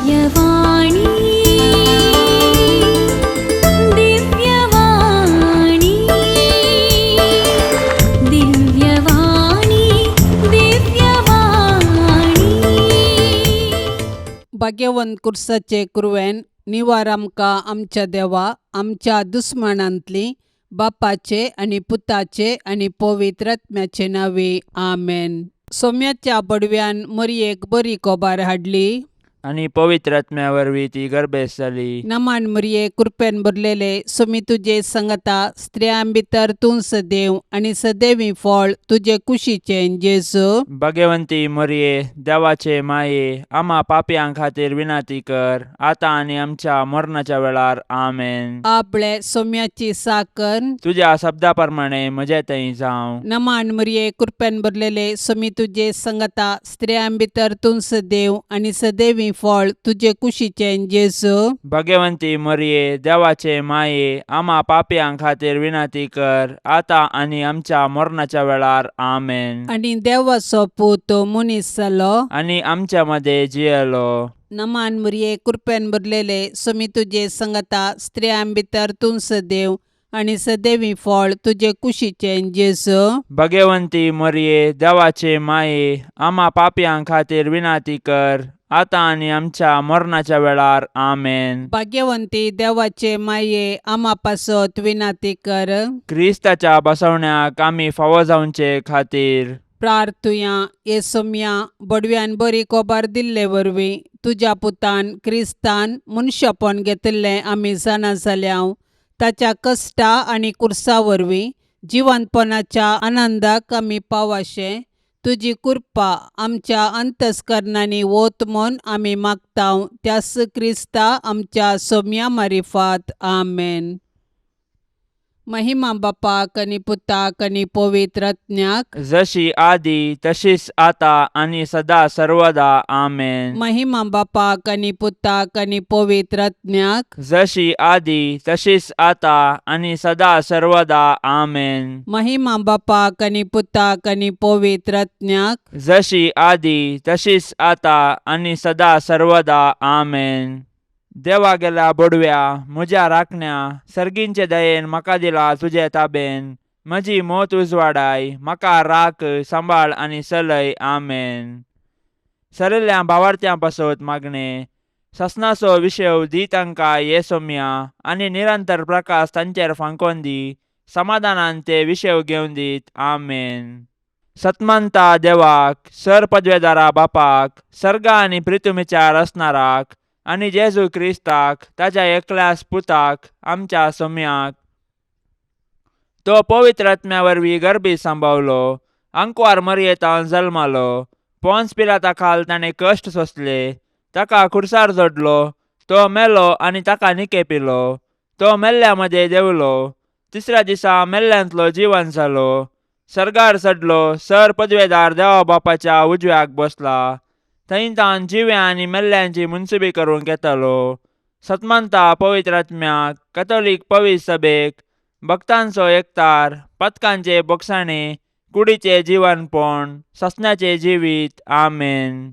दिव्यवाणी, दिव्यवाणी, दिव्यवाणी, दिव्यवाणी. भाग्यवंत कुर्साचे कुरवेन निवार आमकां आमच्या देवा आमच्या दुस्मानांतली बापाचे आनी पुताचे आनी पवित्र आत्म्याचे नांवे आमेन. सोम्याच्या बडव्यान मरयेक बरी कोबार हाडली आनी पवित्र आत्म्या वरवीं ती गर्भेस्त जाली. नमान मरये, कृपेन भरलेले, सोमी तुजे संगता, स्त्रियां भितर तूं सदैव आनी सदैवी फळ तुजे कुशीचें जेजू. भगवंती मरये, देवाचे माये, आमा पापयां खातीर विनंती कर, आतां आनी आमच्या मरणाच्या वेळार. आमेन. आपले सोम्याची साकर. तुज्या शब्दा प्रमाणे म्हजे थंय जावं. नमान मरये, कृपेन भरलेले, सोमी तुजे संगता, स्त्रियां भितर तूं सदैव आनी सदैवी फळ तुजे कुशीचें जेजू. भगवंती मरये, देवाचे माये, आमा पापयां खातीर विनंती कर, आतां आनी आमच्या मरणाच्या वेळार. आमेन. आनी देवाचो पूत मनीस जालो आनी आमच्या मदें जियेलो. नमान मरये, कृपेन भरलेले, सोमी तुजे संगता, स्त्रियां भितर तूं सदैव आनी सदैवी फळ तुजे कुशीचें जेजू. भगवंती मरये, देवाचे माये, आमा पापयां खातीर विनंती कर, आतां आनी आमच्या मरणाच्या वेळार. आमेन. भाग्यवंती देवाचे माये, आमा पासत विनंती कर. क्रिस्ताच्या बसवण्याक आमी फावो जावचे खातीर प्रार्थुया. हे सोम्या, बडव्यान बरी कोबार दिल्ले वरवीं तुज्या पुतान क्रिस्तान मनशापण घेतिल्लें आमी जाणा जाल्या. ताच्या कश्टा आनी कुर्सा वरवीं जिवंतपणाच्या आनंदाक आमी पावाशें तुजी कृपा आमच्या अंतस्करणांनी वत म्हूण आमी मागता, त्यास क्रिस्ता आमच्या सोम्या मारिफात. आमेन. महिमा बापाक आनी पुताक आनी पवित्र आत्म्याक. जशी आदी तशीच आता आनी सदा सर्वदा. आमेन. महिमा बापाक आनी पुताक आनी पवित्र आत्म्याक. जशी आदी तशीच आता आनी सदा सर्वदा. आमेन. महिमा बापाक आनी पुताक आनी पवित्र आत्म्याक. जशी आदी तशीच आता आनी सदा सर्वदा. आमेन. देवा गेल्या बोडव्या, म्हज्या राखण्या, सर्गींचे दयेन म्हाका दिला तुजे ताबेन. म्हजी मोत उजवाडाय, म्हाका राख, सांबाळ आनी चलय. आमेन. सरिल्ल्या भावार्थ्यां पासत मागणें. ससनाचो विशेव दी तांकां ये सोम्या आनी निरंतर प्रकाश तांचेर फांकोन दी. समाधानान ते विशेव घेवन दीत. आमेन. सतमंता देवाक, सर पदवेदारा बापाक, सर्गा आनी प्रितुमीच्या रचणाराक आनी जेजू क्रिस्ताक ताच्या एकल्याच पुताक, आमच्या सोम्याक, तो पवित्र आत्म्या वरवीं गर्भी सांबावलो, आंकवार मरयेतान जल्मालो, पोन्स पिलाता खाल ताणें कश्ट सोंसले, ताका खुर्सार जोडलो, तो मेलो आनी ताका निकेपिलो, तो मेल्ल्या मदें देंवलो, तिसऱ्या दिसा मेल्ल्यांतलो जिवन जालो, सर्गार चडलो, सर पदवेदार देवा बापाच्या उजव्याक बसला, थंय तावन जिव्या आनी मेल्ल्यांची मुनसुबी करूंक येतालो. सतमंता पवित्र आत्म्याक, कथोलीक पवित्र सभेक, भक्तांचो एकतार, पथकांचे बोगसाणे, कुडीचे जिवनपण, ससण्याचे जिवीत. आमेन.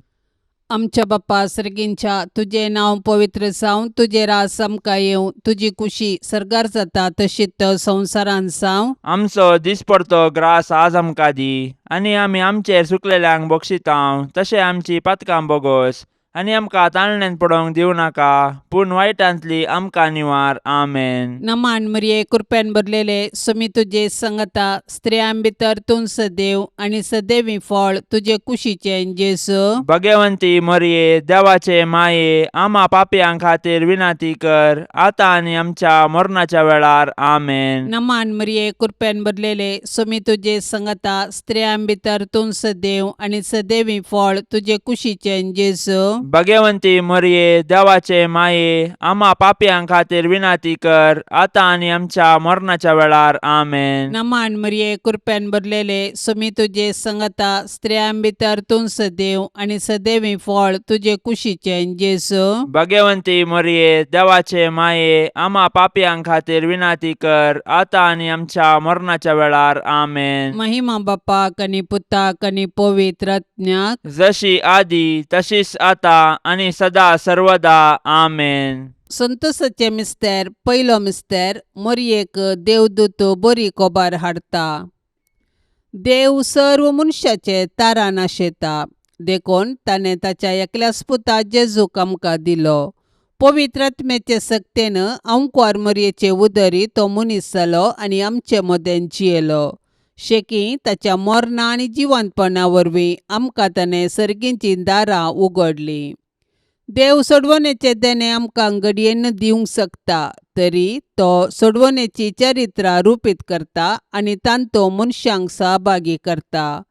आमच्या बाप्पा सर्गींच्या, तुजें नांव पवित्र जावं, तुजें राज आमकां येवं, तुजी कुशी सर्गार जाता तशीच संवसारांत जावं. आमचो दिसपडतो ग्रास आज आमकां दी आनी आमी आमचेर चुकलेल्यांक बक्षितांव तशें आमची पातकां बोगोस आनी आमकां ताळण्यांत पडोवंक दिवं नाका, पूण वायटांतली आमकां निवार. आमेन. नमान मरिये, कृपेन भरलेले, सुमी तुजे संगता, स्त्रियां भितर तूं सदैव आनी सदैवी फळ तुजे कुशीचें जेजू. भगवंती मरिये, देवाचे माये, आमा पापयां खातीर विनंती कर, आतां आनी आमच्या मरणाच्या वेळार. आमेन. नमान मरिये, कृपेन भरलेले, सुमी तुजे संगता, स्त्रियां भितर तूं सदैव आनी सदैवी फळ तुजे कुशीचें जेजू. भगवंती मरिये, देवाचे माये, आमा पापयां खातीर विनंती कर, आतां आनी आमच्या मरणाच्या वेळार. आमेन. नमान मरिये, कृपेन भरलेले, सुमी तुजे संगता, स्त्रियां भितर तूं सदैव आनी सदैवी फळ तुजे कुशीचें जेजू. भगवंती मरिये, देवाचे माये, आमा पापयां खातीर विनंती कर, आतां आनी आमच्या मरणाच्या वेळार. आमेन. महिमा बापाक आनी पुताक आनी पवित्र आत्म्याक. जशी आदी तशीच आता आनी सदा सर्वदा आमेन. संतोसाचें मिस्तेर. पयलो मिस्तेर. मोरयेक देवदूत बरी कोबार हाडटा. देव सर्व मनशाचे तारान आशेता, देखून ताणें ताच्या एकल्याच पुता जेजूक आमकां दिलो. पवित्र आत्म्याचे सक्तेन अंकवार मोरयेचे उदरी तो मनीस जालो आनी आमचे मदें जियेलो. शेकी ताच्या मरणा आनी जिवंतपणा वरवीं आमकां ताणें सर्गीचीं दारां उगडलीं. देव सोडवणेचें देणें आमकां घडयेन दिवंक शकता, तरी तो सोडवणेची चरित्रां रुपीत करता आनी तांतो मनशांक सहभागी करता.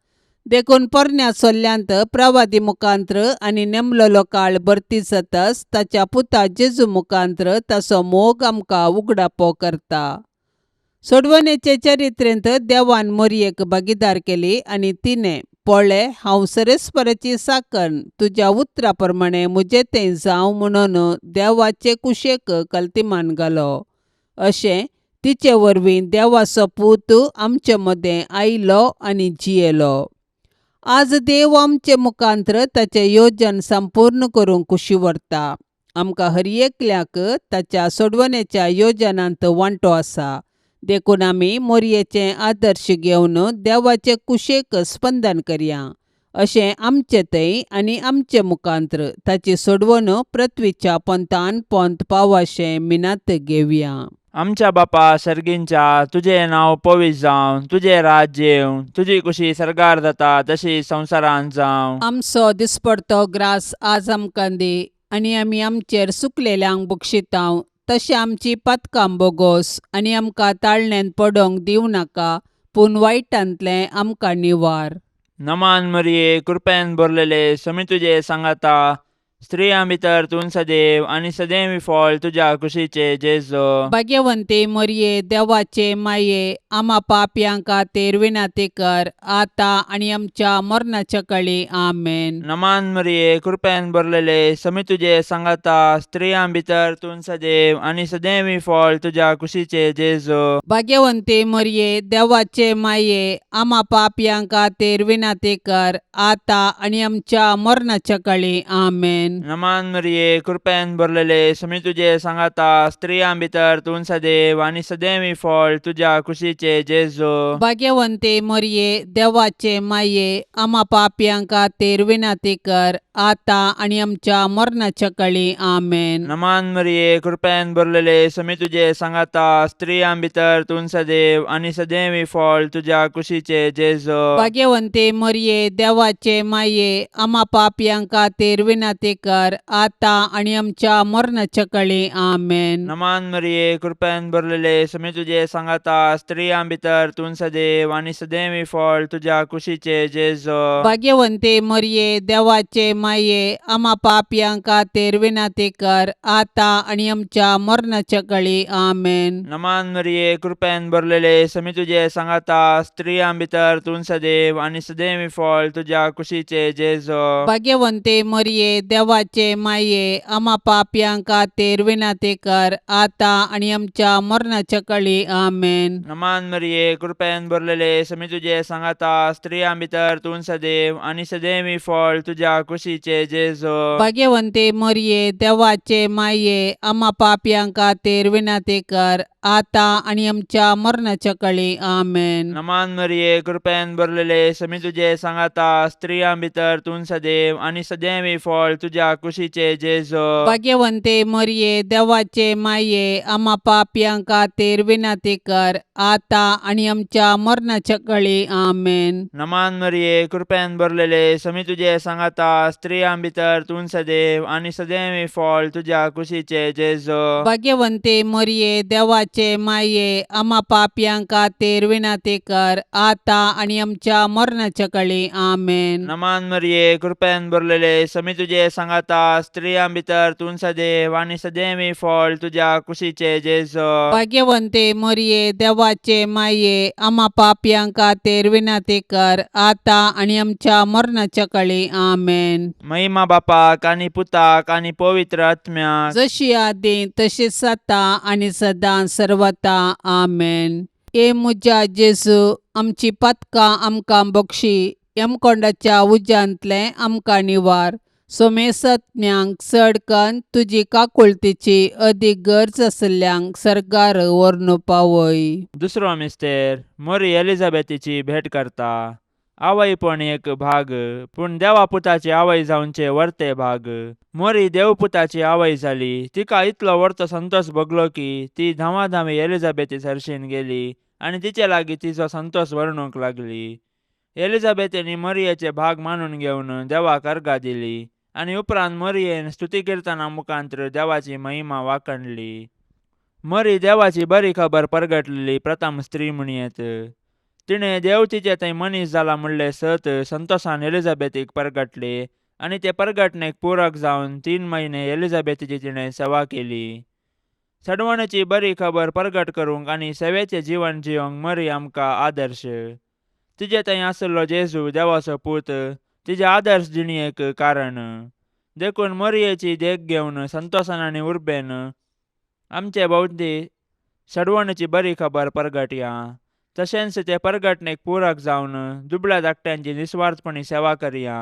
देखून पोरण्या सोल्ल्यांत प्रवादी मुखांत्र आनी नेमलेलो काळ भरती जातच ताच्या पुता जेजू मुखांत्र ताचो मोग आमकां उगडापो करता. सोडवणेचे चरित्रेंत देवान मोरयेक भागीदार केली आनी तिणें पळय, हांव सरेस्पराची साकन, तुज्या उतरा प्रमाणें म्हजें तें जावं म्हणून देवाचे कुशेक कल्तिमान घालो. अशें तिचे वरवीं देवाचो पूत आमचे मदें आयलो आनी जियेलो. आज देव आमचे मुखांत्र ताचें योजन संपूर्ण करूंक कुशी व्हरता. आमकां हर एकल्याक ताच्या सोडवणेच्या योजनांत वांटो आसा, देखून आमी मोरयेचें आदर्श घेवन देवाचे कुशेक स्पंदन करया. अशें आमचे थंय आनी आमचे मुखांत्र ताची सोडवण पृथ्वीच्या पोंतान पोंत पावाशें मिनात घेवया. आमच्या बापा सर्गींच्या, तुजें नांव पवित्र जावं, तुजें राज्य येवं, तुजी कुशी सर्गार जाता तशी संवसारांत जावं. आमचो दिसपडतो ग्रास आज आमकां दी आनी आमी आमचेर सुकलेल्यांक बक्षितांव तशें आमची पातकां बोगोस आनी आमकां ताळण्यांत पडोंक दिवं नाका, पूण वायटांतलें आमकां निवार. नमान मरिये, कृपेन भरलेले, समी तुजे सांगाता, स्त्रियां भितर तूं सदैव आनी सदैव फळ तुज्या कुशीचे जेजो. भाग्यवंती मोरये, देवाचे माये, आमा पापयां खातीर विनंती कर, आतां आनी आमच्या मरणाच्या कळी. आमेन. नमान मरिये, कृपेन भरलेले, समी तुजे सांगाता, स्त्रियां भितर तूं सदैव आनी सदैव फळ तुज्या कुशीचे जेजो. भाग्यवंती मोरये, देवाचे माये, आमा पापयां खातीर विनंती कर, आतां आनी आमच्या मरणाच्या कळी. आमेन. नमान मरिये, कृपेन भरलेले, समी तुजे सांगाता, स्त्रियां भितर तूं सदैव आनी सदैव फळ तुज्या कुशीचे जेजो. भाग्यवंती मोरये, देवाचे माये, आमा पापयां खातीर विनंती कर, आतां आनी आमच्या मरणाच्या कळी. आमेन. नमान मरिये, कृपेन भरलेले, समी तुजे सांगाता, स्त्रियां भितर तूं सदैव आनी सदैव फळ तुज्या कुशीचे जेजो. भाग्यवंती मोरये, देवाचे माये, आमा पापयां खातीर विनंती कर, आतां आनी आमच्या मरणाच्या कळी. आमेन. नमान मरिये, कृपेन भरलेले, समी तुजे सांगाता, स्त्रियां भितर तूं सदैव आनी सदैव फळ तुज्या कुशीचे जेजो. भाग्यवंती मोरये, देवाचे माये, आमा पापयां खातीर विनंती कर, आतां आनी आमच्या मरणाच्या कळी. आमेन. नमान मरिये, कृपेन भरलेले, समी तुजे सांगाता, स्त्रियां भितर तूं सदैव आनी सदैव फळ तुज्या कुशीचे जेजो. भाग्यवंती मोरये, देवाचे माये, आमा पापयां खातीर विनंती कर, आतां आनी आमच्या मरणाच्या कळी. आमेन. नमान मरिये, कृपेन भरलेले, समी तुजे सांगाता, स्त्रियां भितर तूं सदैव आनी सदैव फळ तुज्या कुशीचे जेजो. भाग्यवंती मोरये, देवाचे माये, आमा पापयां खातीर विनंती कर, आतां आनी आमच्या मरणाच्या कळी. आमेन. नमान मरिये, कृपेन भरलेले, समी तुजे सांगाता, स्त्रियां भितर तूं सदैव आनी सदैव फळ तुज्या कुशीचे जेजो. भाग्यवंती मोरये, देवाचे माये, आमा पापयां खातीर विनंती कर, आतां आनी आमच्या मरणाच्या कळी. आमेन. नमान मरिये, कृपेन भरलेले, समी तुजे सांगाता, स्त्रियां भितर तूं सदैव आनी सदैव फळ तुज्या कुशीचे जेजो. भाग्यवंती मोरये, देवाचे माये, आमा पापयां खातीर विनंती कर, आतां आनी आमच्या मरणाच्या कळी. आमेन. नमान मरिये, कृपेन भरलेले, समी तुजे सांगाता, स्त्रियां भितर तूं सदैव आनी सदैव फळ तुज्या कुशीचे जेजो. भाग्यवंती मोरये, देवाचे माये, आमा पापयां खातीर विनंती कर, आतां आनी आमच्या मरणाच्या कळी. आमेन. महिमा बापाक आनी पुताक आनी पवित्र आत्म्याक, जशी आदी तशीच आतां आनी सदां सर्वता. आमेन. ए म्हज्या जेजू, आमची पातकां आमकां बक्षी, यमकोंडाच्या उज्यांतलें आमकां निवार. सोमेसत्म्यांक चड कन्न तुजी काकुळतीची अदीक गरज आशिल्ल्यांक सर्गार व्हरून पावय. दुसरो मिस्तेर मोरी एलिझाबेथीची भेट करता. आवयपण एक भाग, पूण देवा पुताची आवय जावचे वर्ते भाग. मोरी देवपुताची आवय जाली. तिका इतलो वर्तो संतोष भोगलो की ती धांवाधांवी एलिझाबेथी सरशीन गेली आनी तिचे लागीं तिचो संतोष वर्णूंक लागली. एलिझाबेथीन मरियेचे भाग मानून घेवन देवाक अर्गां दिली आनी उपरांत मरियेन स्तुती किर्तना मुखांत्र देवाची महिमा वाखणली. मरी देवाची बरी खबर परगटलेली प्रथम स्त्री म्हणयेत. तिणें देव तिचे थंय मनीस जाला म्हणलें सत संतोषान एलिझाबेथीक परगटले आनी ते परगटणेक पूरक जावन 3 म्हयने एलिझाबेथीची तिणें सेवा केली. सडवणेची बरी खबर परगट करूंक आनी सेवेचें जिवन जियोंक मरी आमकां आदर्श. तिजे थंय आशिल्लो जेजू देवाचो पूत तिजे आदर्श जिणेक कारण. देखून मरियेची देख घेवन संतोषान आनी उर्बेन आमचे भोंवती सडवणेची बरी खबर परगटया. तशेंच ते परगटणेक पूरक जावन दुबळ्या धाकट्यांची निस्वार्थपणी सेवा करया.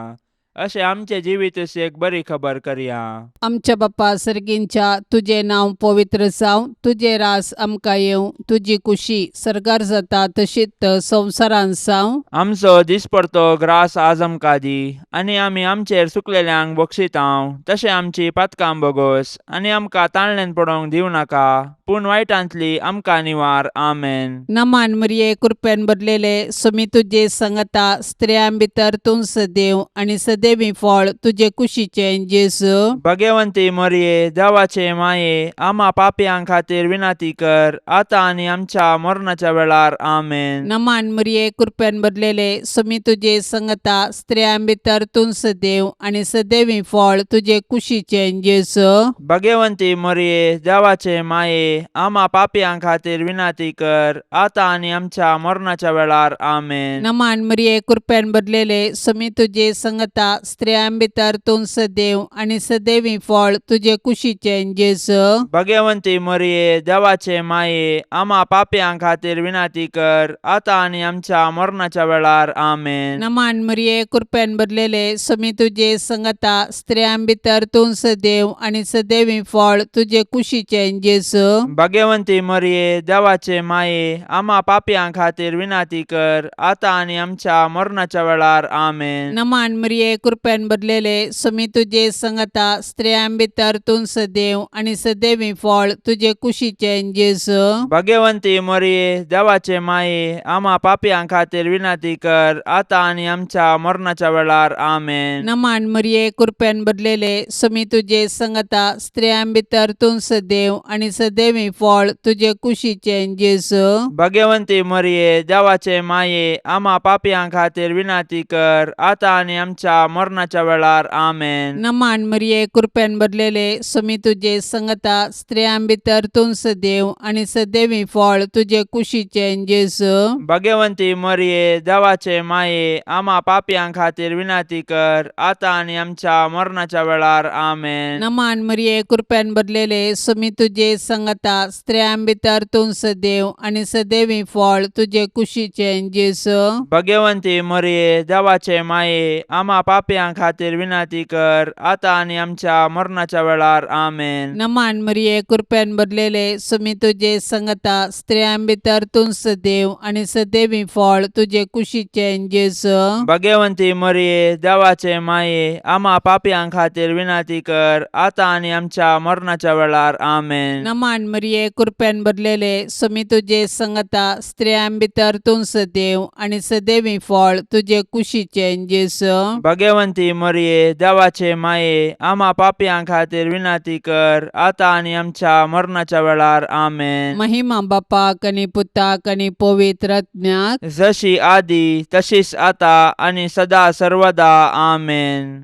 अशें आमचें जिवीत एक बरी खबर करया. आमच्या बापा सर्गींच्या, तुजें नांव पवित्र जावं, तुजें रास आमकां येवं, तुजी कुशी सर्गार जाता तशीच संवसारांत जावं. आमचो दिसपडतो ग्रास आज आमकां दी आनी आमी आमचेर चुकलेल्यांक बक्षितांव तशें आमची पातकां बोगोस आनी आमकां ताळण्यान पडोवंक दिवं नाका, पूण वायटांतली आमकां निवार. आमेन. नमान मरिये, कृपेन भरलेले, सुमी तुजे संगता, स्त्रियां भितर तूं सदैव आनी सदैवी फळ तुजे कुशीचें जेजू. भगवंती मरिये, देवाचे माये, आमा पापयां खातीर विनंती कर, आतां आनी आमच्या मरणाच्या वेळार. आमेन. नमान मरिये, कृपेन भरलेले, सुमी तुजे संगता, स्त्रियां भितर तूं सदैव आनी सदैवी फळ तुजे कुशीचें जेजू. भगवंती मरिये, देवाचे माये, आमा पापयां खातीर विनंती कर, आतां आनी आमच्या मरणाच्या वेळार. आमेन. नमान मरिये, कृपेन भरलेले, सुमी तुजे संगता, स्त्रियां भितर तूं सदैव आनी सदैवी फळ तुजे कुशीचें जेजू. भगवंती मरिये, देवाचे माये, आमा पापयां खातीर विनंती कर, आतां आनी आमच्या मरणाच्या वेळार. आमेन. नमान मरिये, कृपेन भरलेले, सुमी तुजे संगता, स्त्रियां भितर तूं सदैव आनी सदैवी फळ तुजे कुशीचें जेजू. भगवंती मरिये, देवाचे माये, आमा पापयां खातीर विनंती कर, आतां आनी आमच्या मरणाच्या वेळार. आमेन. नमान मरिये, कृपेन भरलेले, सुमी तुजे संगता, स्त्रियां भितर तूं सदैव आनी सदैवी फळ तुजे कुशीचें जेजू. भगवंती मरिये, देवाचे माये, आमा पापयां खातीर विनंती कर, आतां आनी आमच्या मरणाच्या वेळार. आमेन. नमान मरिये, कृपेन भरलेले, सुमी तुजे संगता, स्त्रियां भितर तूं सदैव आनी सदैवी फळ तुजे कुशीचें जेजू. भगवंती मरिये, देवाचे माये, आमा पापयां खातीर विनंती कर, आतां आनी आमच्या मरणाच्या वेळार. आमेन. नमान मरिये, कृपेन भरलेले, सुमी तुजे संगता, स्त्रियां भितर तूं सदैव आनी सदैवी फळ तुजे कुशीचें जेजू. भगवंती मरिये, देवाचे माये, आमा पापयां खातीर विनंती कर, आतां आनी आमच्या मरणाच्या वेळार. आमेन. नमान मरिये, कृपेन भरलेले, सुमी तुजे संगता, स्त्रियां भितर तूं सदैव आनी सदैवी फळ तुजे कुशीचें जेजू. भगवंती मरिये, देवाचे माये, आमा पापयां खातीर विनंती कर, आतां आनी आमच्या मरणाच्या वेळार. आमेन. नमान मरिये, कृपेन भरलेले, सुमी तुजे संगता, स्त्रियां भितर तूं सदैव आनी सदैवी फळ तुजे कुशीचें जेजू. भगवंती मरिये, देवाचे माये, आमा पापयां खातीर विनंती कर, आतां आनी आमच्या मरणाच्या वेळार. आमेन. नमान मरिये, कृपेन भरलेले, सुमी तुजे संगता, स्त्रियां भितर तूं सदैव आनी सदैवी फळ तुजे कुशीचें जेजू. भगवंती मरिये, देवाचे माये, आमा पापयां खातीर विनंती कर, आतां आनी आमच्या मरणाच्या वेळार. आमेन. महिमा बापाक आनी पुताक आनी पवित्र आत्म्याक, जशी आदी तशीच आता आनी सदा सर्वदा. आमेन.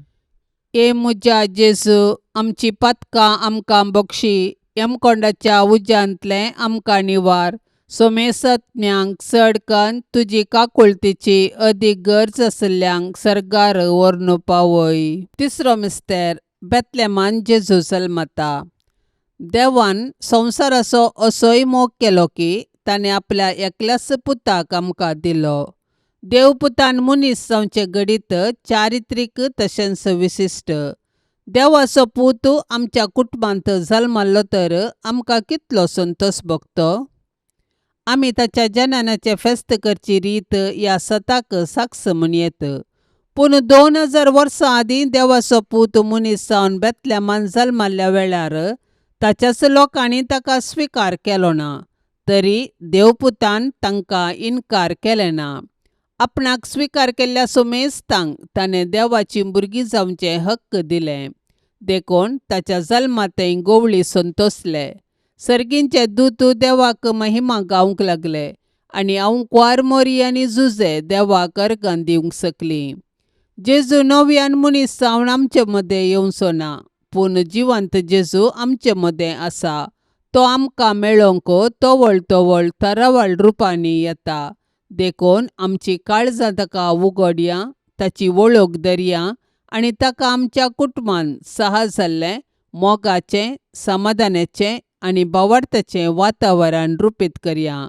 ए म्हज्या जेजू, आमची पातकां आमकां बक्षी, यमकोंडाच्या उज्यांतलें आमकां निवार, सोमेसत्म्यांक चड कन्न तुजी काकुळतीची अदीक गरज आशिल्ल्यांक सर्गार व्हरून पावय. तिसरो मिस्तेर, बेतलेमान जेजू जल्मता. देवान संवसाराचो असोय मोग केलो की ताणें आपल्या एकल्याच पुताक आमकां दिलो. देवपुतान मनीस जावचें घडीत चारित्रीक तशेंच विशिश्ट. देवाचो पूत आमच्या कुटुंबांत जल्मल्लो तर आमकां कितलो संतोश भोगतो. आमी ताच्या जननाचें फेस्त करची रीत ह्या सताक साक्ष म्हूण येत. पूण 2000 वर्सां आदीं देवाचो पूत मनीस जावन बेतलेमान जल्मल्ल्या वेळार ताच्याच लोकांनी ताका स्विकार केलो ना, तरी देवपुतान तांकां इनकार केलें ना. आपणाक स्विकार केल्ल्या सुमेस्तांक ताणें देवाचीं भुरगीं जावचें हक्क दिलें. देखून ताच्या जल्मांतय गोवळी संतोसले. सर्गींचे दूत देवाक महिमा गावंक लागले आनी आंवकुवार मोरी आनी जुजे देवाक अर्गां दिवंक शकलीं. जेजू नव्यान मनीस जावन आमचे मदें येवचो ना, पूण जिवंत जेजू आमचे मदें आसा. तो आमकां मेळोवंक तवळ तवळ तरावळ रुपांनी येता. देखून आमची काळजां ताका उगडया, ताची वळख धरया आनी ताका आमच्या कुटुंबान सहज जाल्लें मोगाचें, समाधानाचें आनी भावार्थाचें वातावरण रुपीत करया.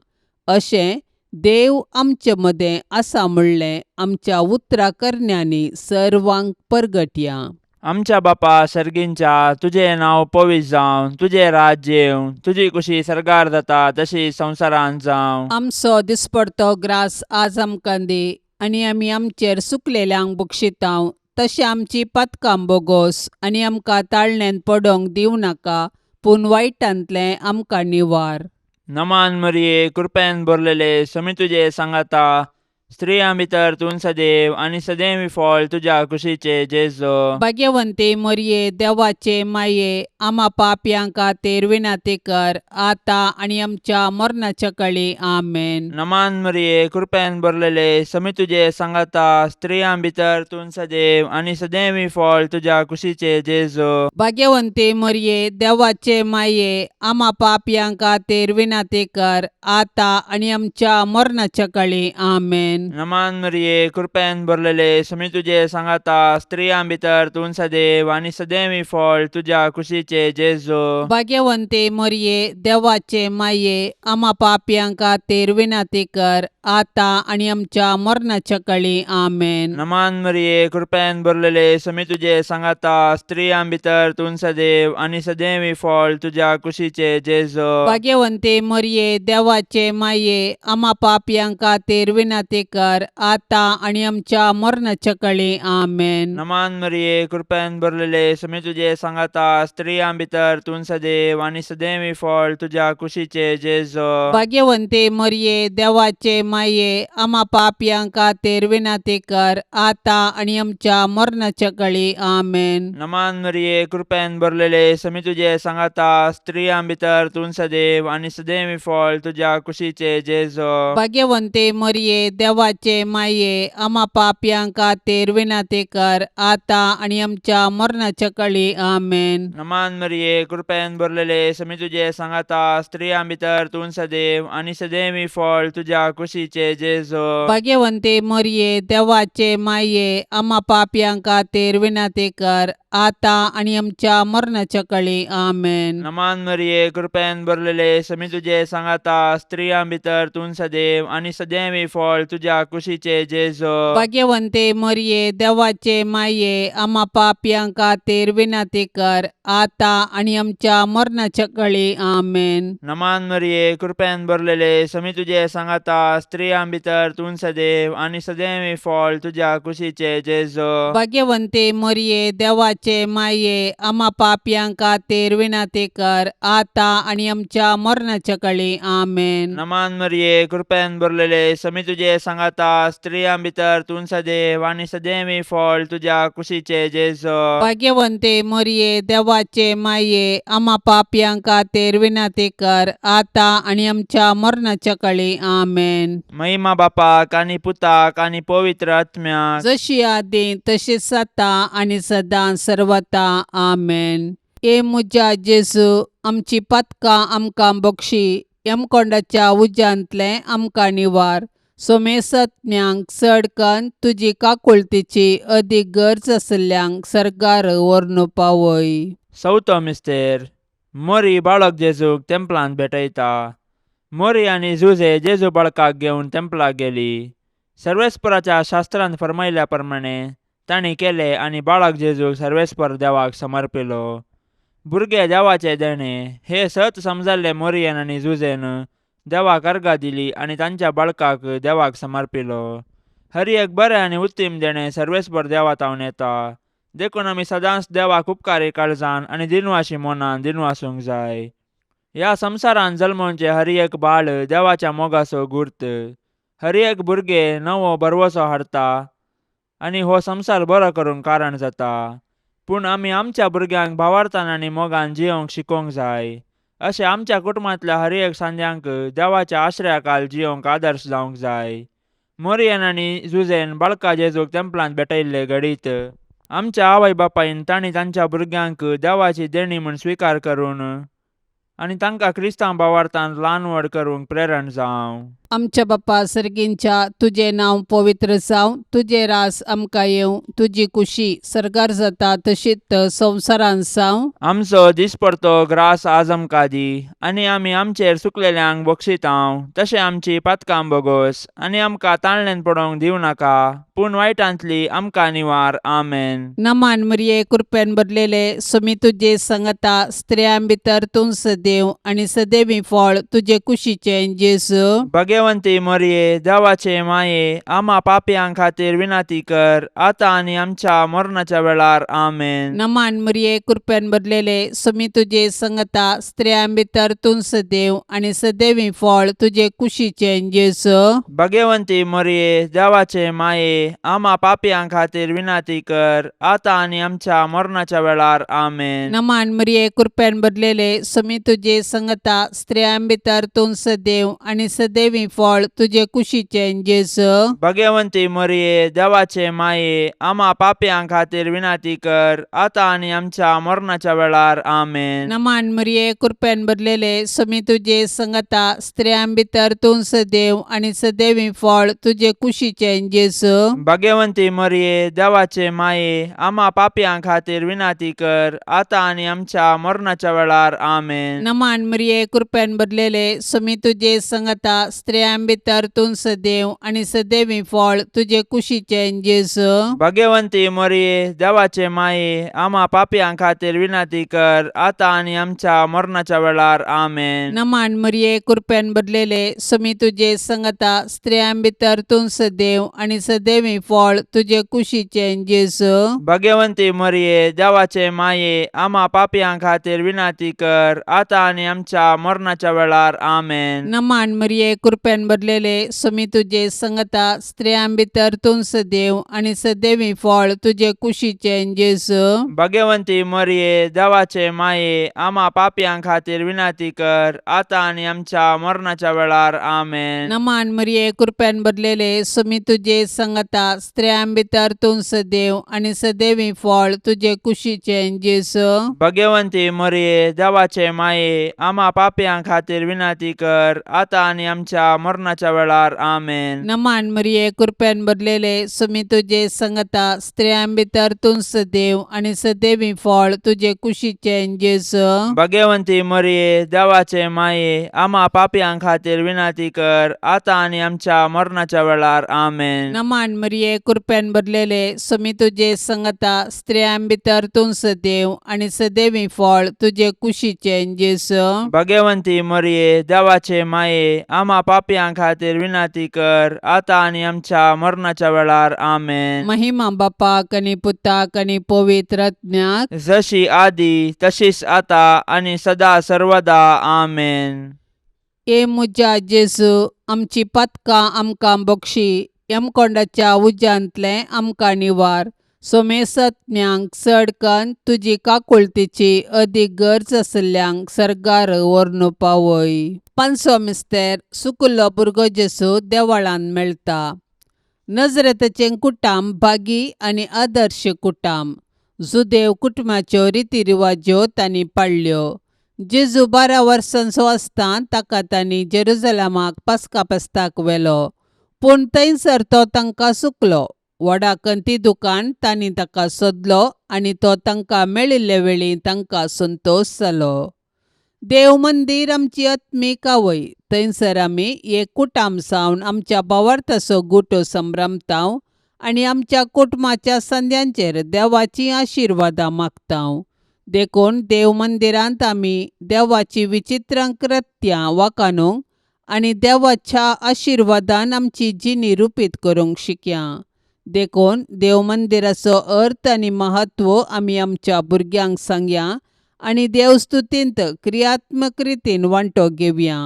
अशें देव आमचे मदें आसा म्हणलें आमच्या उतरा करण्यांनी सर्वांक परगटया. आमच्या बापा सर्गींच्या, तुजें नांव पवित्र जावं, तुजें राज्य येवं, तुजी कुशी सर्गार जाता तशी संवसारांत जावं. आमचो दिसपडतो ग्रास आज आमकां दी आनी आमी आमचेर सुकलेल्यांक बक्षितांव तशें आमची पातकां बोगोस आनी आमकां ताळण्यांत पडोंक दिवं नाका, पूण वायटांतलें आमकां निवार. नमान मरिये, कृपेन भरलेले, समी तुजे सांगाता, स्त्रियां भितर तूं सदैव आनी सदैव फळ तुज्या कुशीचे जेजो. भाग्यवंती मरिये, देवाचे माये, आमा पापयां खातीर विनंती कर आतां आनी आमच्या मरणाच्या कळी. आमेन. नमान मरिये, कृपेन भरलेले, समी तुजे सांगाता, स्त्रियां भितर तूं सदैव आनी सदैव फळ तुज्या कुशीचे जेजो. भाग्यवंती मरिये, देवाचे माये, आमा पापयां खातीर विनंती कर आतां आनी आमच्या मरणाच्या कळी. आमेन. नमान मरिये, कृपेन भरलेले, समी तुजे सांगाता, स्त्रियां भितर तूं सदैव आनी सदैव फळ तुज्या कुशीचे जेजो. भाग्यवंती मरिये, देवाचे माये, आमा पापयां खातीर विनंती कर आतां आनी आमच्या मरणाच्या कळी. आमेन. नमान मरिये, कृपेन भरलेले, समी तुजे सांगाता, स्त्रियां भितर तूं सदैव आनी सदैव फळ तुज्या कुशीचे जेजो. भाग्यवंती मरिये, देवाचे माये, आमा पापयां खातीर विनंती कर आतां आनी आमच्या मरणाच्या कळी. आमेन. नमान मरिये, कृपेन भरलेले, समी तुजे सांगाता, स्त्रियां भितर तूं सदैव आनी सदैव फळ तुज्या कुशीचे जेजो. भाग्यवंती मरिये, देवाचे माये, आमा पापयां खातीर विनंती कर आतां आनी आमच्या मरणाच्या कळी. आमेन. नमान मरिये, कृपेन भरलेले, समी तुजे सांगाता, स्त्रियां भितर तूं सदैव आनी सदैव फळ तुज्या कुशीचे जेजो. भाग्यवंती मरिये, देवाचे माये, आमा पापयां खातीर विनंती कर आतां आनी आमच्या मरणाच्या कळी. आमेन. नमान मरिये, कृपेन भरलेले, समी तुजे सांगाता, स्त्रियां भितर तूं सदैव आनी सदैव फळ तुज्या कुशीचे जेजो. भाग्यवंती मरिये, देवाचे माये, आमा पापयां खातीर विनंती कर आतां आनी आमच्या मरणाच्या कळी. आमेन. नमान मरिये, कृपेन भरलेले, समी तुजे सांगाता, स्त्रियां भितर तूं सदैव आनी सदैव फळ तुज्या कुशीचे जेजो. भाग्यवंती मरिये, देवाचे माये, आमा पापयां खातीर विनंती कर आतां आनी आमच्या मरणाच्या कळी. आमेन. नमान मरिये, कृपेन भरलेले, समी तुजे सांगाता, स्त्रियां भितर तूं सदैव आनी सदैव फळ तुज्या कुशीचे जेजो. भाग्यवंती मरिये, देवाचे माये, आमा पापयां खातीर विनंती कर आतां आनी आमच्या मरणाच्या कळी. आमेन. नमान मरिये, कृपेन भरलेले, समी तुजे सांगाता, स्त्रियां भितर तूं सदैव आनी सदैव फळ तुज्या कुशीचे जेजो. भाग्यवंती मरिये, देवाचे माये, आमा पापयां खातीर विनंती कर आतां आनी आमच्या मरणाच्या कळी. आमेन. महिमा बापाक आनी पुताक आनी पवित्र आत्म्याक, जशी आदीं तशीच आतां आनी सदां सर्वता. आमेन. हे म्हज्या जेजू, आमची पातकां आमकां बक्षी, यमकोंडाच्या उज्यांतलें आमकां निवार, सोमेसत्म्यांक चड कन्न तुजी काकुळतीची अदीक गरज आशिल्ल्यांक सर्गार व्हरून पावय. चवथो मिस्तेर. मोरी बाळक जेजूक तेंपलांत भेटयता. मोरी आनी जुजे जेजू बाळकाक घेवन तेंपलाक गेली. सर्वेस्पराच्या शास्त्रान फरमायल्या प्रमाणे तांणी केलें आनी बाळक जेजूक सर्वेस्पर देवाक समर्पिलो. भुरगे देवाचें देणें हें सत समजल्ले मोरयेन आनी जुजेन देवाक अर्गां दिली आनी तांच्या बाळकाक देवाक समर्पिलो. हर एक बरें आनी उत्तीम देणें सर्वेस्पर देवा तावन येता, देखून आमी सदांच देवाक उपकारी काळजान आनी दिनवाशी मनान दिनवासूंक जाय. ह्या संवसारांत जल्मोवचें हर एक बाळ देवाच्या मोगाचो गुर्त. हर एक भुरगें नवो भरवसो हाडटा आनी हो संवसार बरो करूंक कारण जाता. पूण आमी आमच्या भुरग्यांक भावार्थान आनी मोगान जियोवंक शिकोवंक जाय. अशें आमच्या कुटुंबांतल्या हर एक सांद्यांक देवाच्या आश्रयाखाल जियोवंक आदर्श जावंक जाय. मोरयेन आनी जुजेन बाळका जेजूक तेंपलांत भेटयल्ले घडीत आमच्या आवय बापायन तांणी तांच्या भुरग्यांक देवाची देणी म्हूण स्विकार करून आनी तांकां क्रिस्तांव भावार्थान ल्हान व्हड करूंक प्रेरण जावं. आमच्या बापा सर्गींच्या, तुजें नांव पवित्र जावं, तुजें रास आमकां येवं, तुजी कुशी सर्गार जाता तशीच संवसारांत जावं. आमचो दिसपडतो ग्रास आज आमकां दी आनी आमी आमचेर सुकलेल्यांक बक्षितांव तशें आमची पातकां बोगोस आनी आमकां ताळण्यान पडोवंक दिवं नाका, पूण वायटांतली आमकां निवार. आमेन. नमान मरिये, कृपेन भरलेले, सुमी तुजे संगता, स्त्रियां भितर तूं सदैव आनी सदैवी फळ तुजे कुशीचें जेजू. भगवंती मोरये, देवाचे माये, आमा पापयां खातीर विनंती कर, आतां आनी आमच्या मरणाच्या वेळार. आमेन. नमान मरिये, कृपेन भरलेले, सुमी तुजे संगता, स्त्रियां भितर तूं सदैव आनी सदैवी फळ तुजे कुशीचें जेजू. भगवंती मोरये, देवाचे माये, आमा पापयां खातीर विनंती कर, आतां आनी आमच्या मरणाच्या वेळार. आमेन. नमान मरिये, कृपेन भरलेले, सुमी तुजे संगता, स्त्रियां भितर तूं सदैव आनी सदैवी फळ तुजे कुशीचें जेजू. भगवंती मोरये, देवाचे माये, आमा पापयां खातीर विनंती कर, आतां आनी आमच्या मरणाच्या वेळार. आमेन. नमान मरिये, कृपेन भरलेले, सुमी तुजे संगता, स्त्रियां भितर तूं सदैव आनी सदैवी फळ तुजे कुशीचें जेजू. भगवंती मोरये, देवाचे माये, आमा पापयां खातीर विनंती कर, आतां आनी आमच्या मरणाच्या वेळार. आमेन. नमान मरिये, कृपेन भरलेले, सुमी तुजे संगता, स्त्रियां भितर तूं सदैव आनी सदैवी फळ तुजे कुशीचें जेजू. भगवंती मोरये, देवाचे माये, आमा पापयां खातीर विनंती कर, आतां आनी आमच्या मरणाच्या वेळार. आमेन. नमान मरिये, कृपेन भरलेले, सुमी तुजे संगता, स्त्रियां भितर तूं सदैव आनी सदैवी फळ तुजे कुशीचें जेजू. भगवंती मोरये, देवाचे माये, आमा पापयां खातीर विनंती कर, आतां आनी आमच्या मरणाच्या वेळार. आमेन. नमान मरिये, कृपेन भरलेले, सुमी तुजे संगता, स्त्रियां भितर तूं सदैव आनी सदैवी फळ तुजे कुशीचें जेजू. भगवंती मोरये, देवाचे माये, आमा पापयां खातीर विनंती कर, आतां आनी आमच्या मरणाच्या वेळार. आमेन. नमान मरिये, कृपेन भरलेले, सुमी तुजे संगता, स्त्रियां भितर तूं सदैव आनी सदैवी फळ तुजे कुशीचें जेजू. भगवंती मोरये, देवाचे माये, आमा पापयां खातीर विनंती कर, आतां आनी आमच्या मरणाच्या वेळार. आमेन. नमान मरिये, कृपेन भरलेले, सुमी तुजे संगता, स्त्रियां भितर तूं सदैव आनी सदैवी फळ तुजे कुशीचें जेजू. भगवंती मोरये, देवाचे माये, आमा पापयां खातीर विनंती कर, आतां आनी आमच्या मरणाच्या वेळार. आमेन. नमान मरिये, कृपेन भरलेले, सुमी तुजे संगता, स्त्रियां भितर तूं सदैव आनी सदैवी फळ तुजे कुशीचें जेजू. भगवंती मोरये, देवाचे माये, आमा पापयां खातीर विनंती कर, आतां आनी आमच्या मरणाच्या वेळार. आमेन. महिमा बापाक आनी पुताक आनी पवित्र आत्म्याक, जशी आदी तशीच आता आनी सदा सर्वदा. आमेन. ए म्हज्या जेजू, आमची पातकां आमकां बक्षी, यमकोंडाच्या उज्यांतलें आमकां निवार, सोमेसत्म्यांक चड कन्न तुजी काकुळतीची अदीक गरज आशिल्ल्यांक सर्गार व्हरून पावय. पांचवो मिस्तेर, सुकुल्लो भुरगो जेजू देवळांत मेळटा. नजरेताचें कुटाम भागी आनी आदर्श कुटाम. जुदेव कुटुंबाच्यो रिती रिवाज्यो तांणी पाळ्ळ्यो. जेजू 12 वर्सांचो आसतना ताका तांणी जेरुजलमाक पास्का फेस्ताक व्हेलो, पूण थंयसर तो तांकां चुकलो. व्हडा कंती दुकान तांणी ताका सोदलो आनी तो तांकां मेळिल्ले वेळी तांकां संतोश जालो. देव मंदीर आमची आत्मीक आवय, थंयसर आमी एक कुटाम जावन आमच्या भावार्थाचो गुटो संभ्रमताव आनी आमच्या कुटुंबाच्या संद्यांचेर देवाचीं आशिर्वादां मागता. देखून देव मंदिरांत आमी देवाची विचित्र कृत्यां वाखाणूंक आनी देवाच्या आशिर्वादान आमची जिणी रुपीत करूंक शिकया. देखून देव मंदिराचो अर्थ आनी म्हत्व आमी आमच्या भुरग्यांक सांगया आनी देवस्तुतींत क्रियात्मक रितीन वांटो घेवया.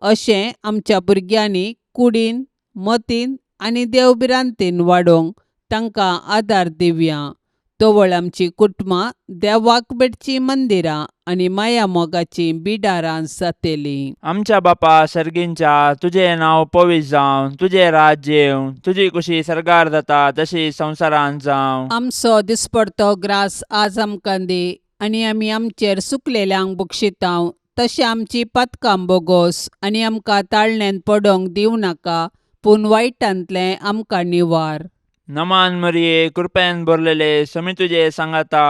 अशें आमच्या भुरग्यांनी कुडीन, मतीन आनी देवभिरांतीन वाडोवंक तांकां आदार दिवया. तवळ आमची कुटुंबां देवाक भेटचीं मंदिरां आनी माया मोगाचीं बिडारां जातलीं. आमच्या बापा सर्गींच्या, तुजें नांव पवित्र जावं, तुजें राज्य येवं, तुजी कुशी सर्गार जाता तशी संवसारांत जावं. आमचो दिसपडतो ग्रास आज आमकां दी आनी आमी आमचेर सुकलेल्यांक बक्षितांव तशें आमची पातकां बोगोस आनी आमकां ताळण्यांत पडोवंक दिवं नाका, पूण वायटांतलें आमकां निवार. नमान मरिये, कृपेन भरलेले, समी तुजे सांगाता,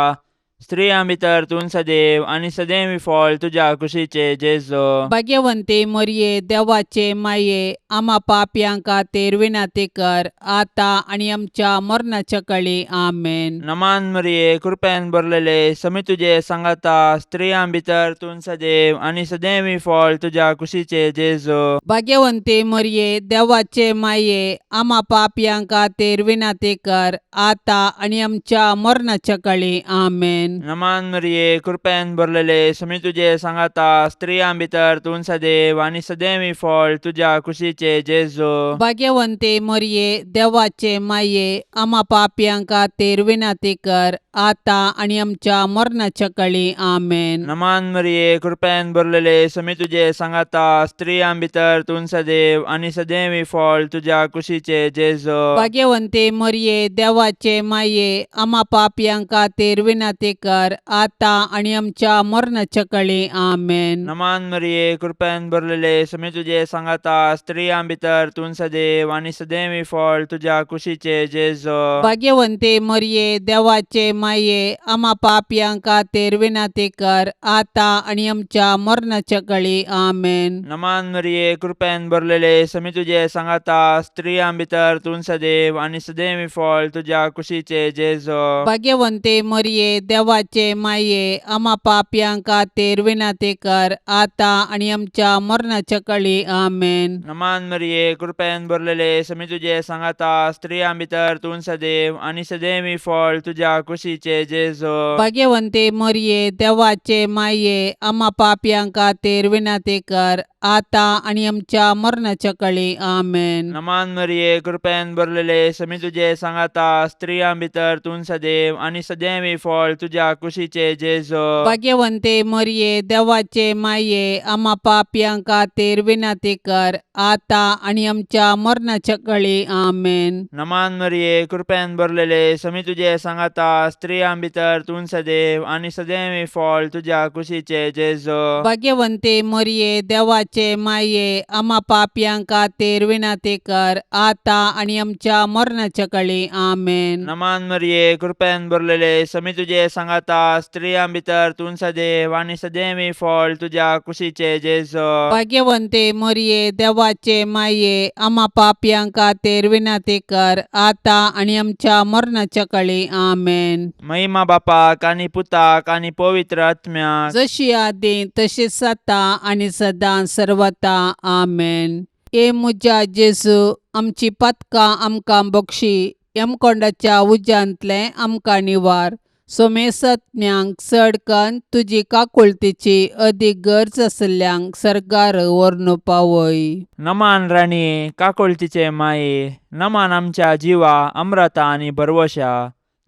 स्त्रियां भितर तूं सदैव आनी सदैव फळ तुज्या कुशीचे जेजो. भाग्यवंती मरिये, देवाचे माये, आमा पापयां खातीर विनंती कर, आतां आनी आमच्या मरणाच्या कळी. आमेन. नमान मरिये, कृपेन भरलेले, समी तुजे सांगाता, स्त्रियां भितर तूं सदैव आनी सदैव फळ तुज्या कुशीचे जेजो. भाग्यवंती मरिये, देवाचे माये, आमा पापयां खातीर विनंती कर, आतां आनी आमच्या मरणाच्या कळी. आमेन. नमान मरिये, कृपेन भरलेले, समी तुजे सांगाता, स्त्रियां भितर तूं सदैव आनी सदैव फळ तुज्या कुशीचे जेजो. भाग्यवंती मरिये, देवाचे माये, आमा पापयां खातीर विनंती कर, आतां आनी आमच्या मरणाच्या कळी. आमेन. नमान मरिये, कृपेन भरलेले, समी तुजे सांगाता, स्त्रियां भितर तूं सदैव आनी सदैव फळ तुज्या कुशीचे जेजो. भाग्यवंती मरिये, देवाचे माये, आमा पापयां खातीर विनंती कर, आतां आनी आमच्या मरणाच्या कळी. आमेन. नमान मरिये, कृपेन भरलेले, समी तुजे सांगाता, स्त्रियां भितर तूं सदैव आनी सदैव फळ तुज्या कुशीचे जेजो. भाग्यवंती मरिये, देवाचे माये, आमा पापयां खातीर विनंती कर, आतां आनी आमच्या मरणाच्या कळी. आमेन. नमान मरिये, कृपेन भरलेले, समी तुजे सांगाता, स्त्रियां भितर तूं सदैव आनी सदैव फळ तुज्या कुशीचे जेजो. भाग्यवंती मरिये, देवाचे माये, आमा पापयां खातीर विनंती कर, आतां आनी आमच्या मरणाच्या कळी. आमेन. नमान मरिये, कृपेन भरलेले, समी तुजे सांगाता, स्त्रियां भितर तूं सदैव आनी सदैव फळ तुज्या कुशीचे जेजो. भाग्यवंती मरिये, देवाचे माये, आमा पापयां खातीर विनंती कर, आतां आनी आमच्या मरणाच्या कळी. आमेन. नमान मरिये, कृपेन भरलेले, समी तुजे सांगाता, स्त्रियां भितर तूं सदैव आनी सदैव फळ तुज्या कुशीचे जेजो. भाग्यवंती मरिये, देवाचे माये, आमा पापयां खातीर विनंती कर, आतां आनी आमच्या मरणाच्या कळी. आमेन. नमान मरिये, कृपेन भरलेले, समी तुजे सांगाता, स्त्रियां भितर तूं सदैव आनी सदैव फळ तुज्या कुशीचे जेजो. भाग्यवंती मरिये, देवाचे माये, आमा पापयां खातीर विनंती कर, आतां आनी आमच्या मरणाच्या कळी. आमेन. नमान मरिये, कृपेन भरलेले, समी तुजे सांगाता, स्त्रियां भितर तूं सदैव आनी सदैव फळ तुज्या कुशीचे जेजो. भाग्यवंती मरिये, देवाचे माये, आमा पापयां खातीर विनंती कर, आतां आनी आमच्या मरणाच्या कळी. आमेन. महिमा बापाक आनी पुताक आनी पवित्र आत्म्याक, जशी आदी तशीच आतां आनी सदां सर्वता. आमेन. ए म्हज्या जेजू, आमची पातकां आमकां बक्षी, यमकोंडाच्या उज्यांतलें आमकां निवार, सोमेसत्म्यांक चड कन्न तुजी काकुळतीची अदीक गरज आशिल्ल्यांक सर्गार व्हरून पावय. नमान राणये, काकुळतीचे माये, नमान आमच्या जिवा अम्रता आनी भरवशा,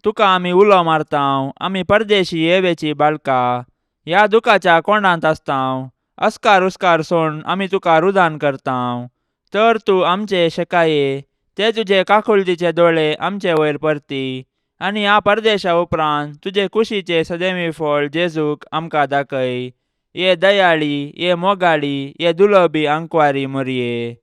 तुका आमी उलो मारतांव, आमी परदेशी येवेची बाळका, ह्या दुखाच्या कोंडांत आसतांव, अस्कार उस्कार सोड आमी तुका रुदान करतांव, तर तूं आमचे शेकाये ते तुजे काकुळतीचे दोळे आमचे वयर परती आनी ह्या परदेशा उपरांत तुजे कुशीचे सदैवी फळ जेजूक आमकां दाखय. ये दयाळी, ये मोगाळी, ये दुलबी आंकवारी मोरये,